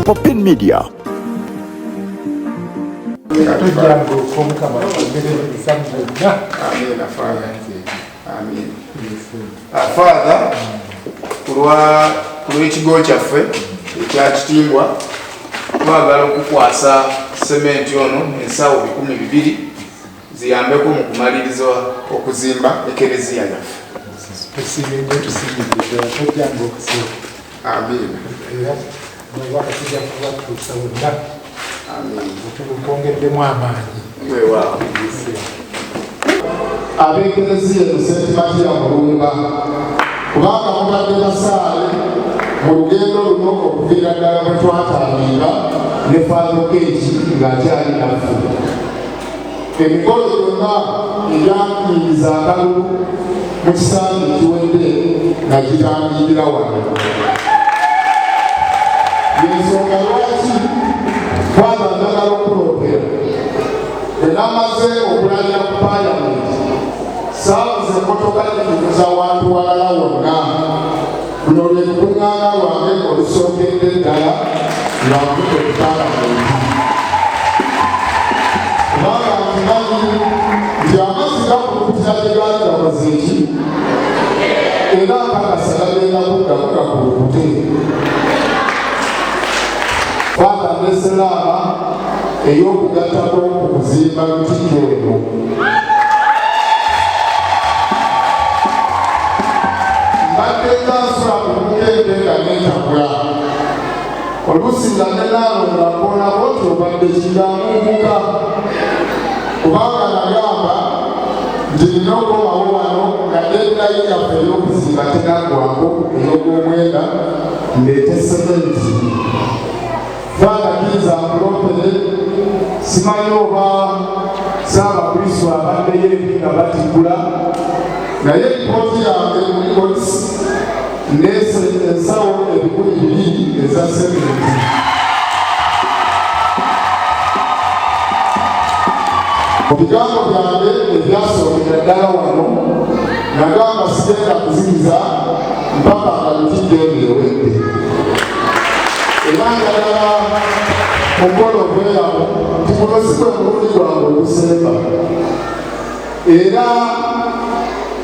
Popin Media. Tujjangu omukama akwongere emikisa mu byonna. Amiina Father. Amiina. Father, kulwa kulw'ekigo kyaffe ekya Kitimbwa twagala okukwasa sementi ono ensawo 200 ziyambeko mu kumaliriza okuzimba ekereziya yaffe. Tusiimye nnyo, tusiimidde ddala, tojjanga okusiima. Amiina. Era obubaka tujja kubatuusa bonna. Amiina. Tubukwongeddemu amaanyi. Weewaawo. Ab'ekereziya eno St. Matia Mulumba, kubanga mubadde basaale mu lugendo luno okuviira ddala bwe twatandika ne Father Keeki ng'akyali naffe. Emikolo gyonna egyakuyingiza akalulu mu kisanja ekiwedde nga gitandikira wano. Yensonga lwaki Father njagala okuloopera. Bwe namaze okulayira ku Paalamenti, saavuze emmotoka gituuza wantu walala wonna. Luno lwe lukuŋŋaana lwange olusookedde ddala nga nvudde ku Paalamenti. Kubanga nkimanyi nti amazzi gakulukutira gye gaali gakoze ki, era nkakasa gagenda kuddamu gakulukute. Father Neselaama ey'okugattako ku kuzimba Lutikko eno. Mbadde nga nsula ku bunkenke nga neetakula. Oluusi nga ne Naalongo nkoonako nti obadde ki nga nvunguka. Kubanga nagamba nti nina okukomawo wano nga deadline yaffe ey'okuzimba tenaggwako ey'ogwomwenda ndeete sementi. Father kkiriza nkuloopere, simanyi oba Ssaabakristu abaddeyo eri nga batikkula, naye lipooti yange mu records ndeese ensawo 2000 eza sementi. Mu bigambo byange ebyasookera ddala wano nagamba sigenda kuzikiza mpaka nga lutikko eno ewedde. Era njagala okukola obweyamo nti guno si gwe mulundi gwange ogusemba, era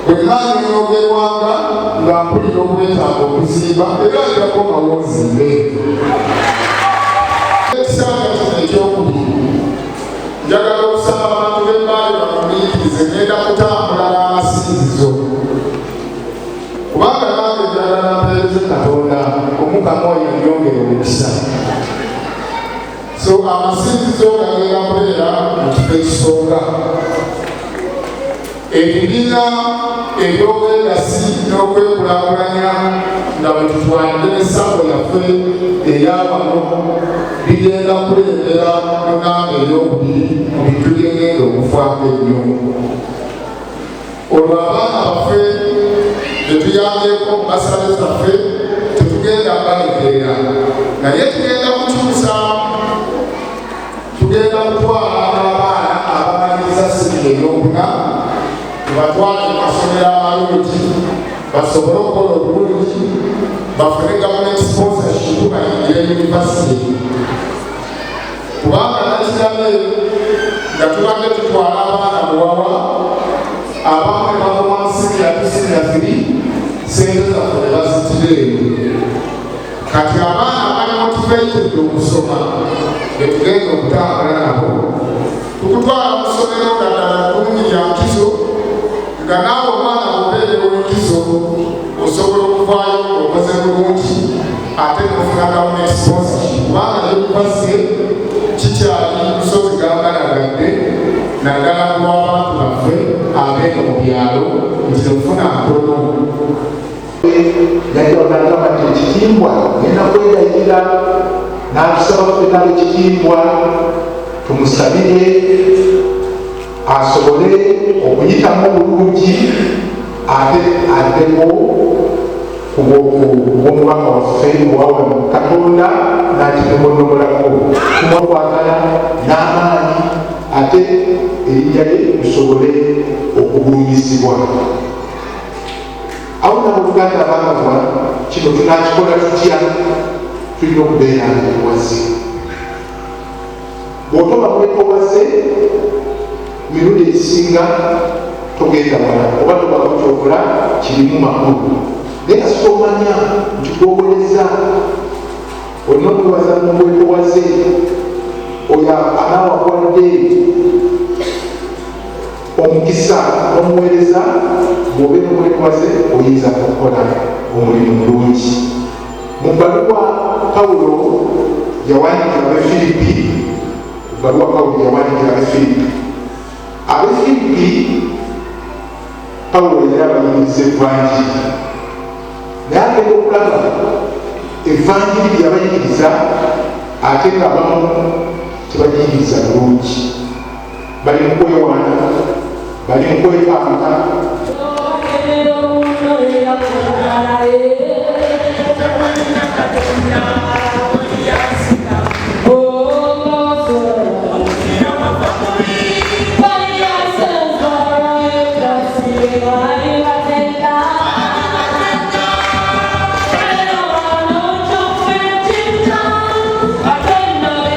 bwe nnaanyogerwanga nga mpulira obwetaavu okuzimba, era nja kukomawo nzimbe. Ekisanja kino ekyokubiri njagala okusaba abantu b'e Mbale bagumiikirize, ngenda kutambula n'amasinzizo, kubanga nange njagala mpeereze Katonda Omukama oyo annyongere omukisa. So amasinzizo gagenda kubeera mu kifo ekisooka. Ebibiina eby'obwegassi n'okwekulaakulanya nga bwe tutwalidde ne SACCO yaffe eya wano bigenda kulembera mu namba ey'okubiri mu bintu bye ngenda okufaako ennyo. Olwo abaana baffe be tuyambyeko mu basale zaffe tetugenda balekerera, naye tugenda kukyusa, tugenda kutwala abaana abamaliriza siniya ey'okuna tubatwale mu masomero amalungi basobole okukola obulungi, bafune gavumenti sponsorship bayingire yunivasite. Kubanga nakirabye nga tubadde tutwala abaana muwawa, abamu ne bakoma mu siniya 2, siniya 3, ssente zaffe ne bazitira eyo. Kati abaana bali motivated okusoma, betugenda okutambula nabo tukutwala mu ssomero nga ddala ddungi lya nkizo, nga naawe omwana bw'obeera ow'enkizo osobola okuvaayo ng'okoze bulungi ate n'ofuna gavumenti sponsorship, kubanga yunivasite kikyali lusozi gambalagadde naddala ku lw'abantu baffe abeeno mu byalo nti nfuna ntono. Yajja n'agamba nti ekitiibwa ngenda kwegayirira, n'atusaba ffenna ab'ekitiibwa tumusabire asobole okuyitamu obulungi ate addeko ku bw'omubaka waffe owawano Katonda n'akinogonomolako tumukwagala n'amaanyi ate erinnya lye lisobole okugulumizibwa. Awo n'abooluganda abaagalwa, kino tunaakikola tutya? Tulina okubeera abeetowaze. Bw'otoba mwetowaze, mirundi egisinga togenda wala oba tobako kyokola kirimu makulu. Naye kasita omanya nti gwowereza olina okwewaza n'obwetowaze, oyo anaawakuwadde omukisa n'omuweereza, bw'obeera omwetowaze oyinza okukola omulimu mulungi. Mu bbaluwa Pawulo yawandikira Abefiripi, bbaluwa Pawulo yawandikira Abefiripi, Abefiripi Pawulo yali abayigiriza evanjiri, naye agenda okulaba evanjiri gye yabayigiriza ate nga abamu tebagiyigiriza bulungi, bali mu kwewaana, bali mu kwepanka.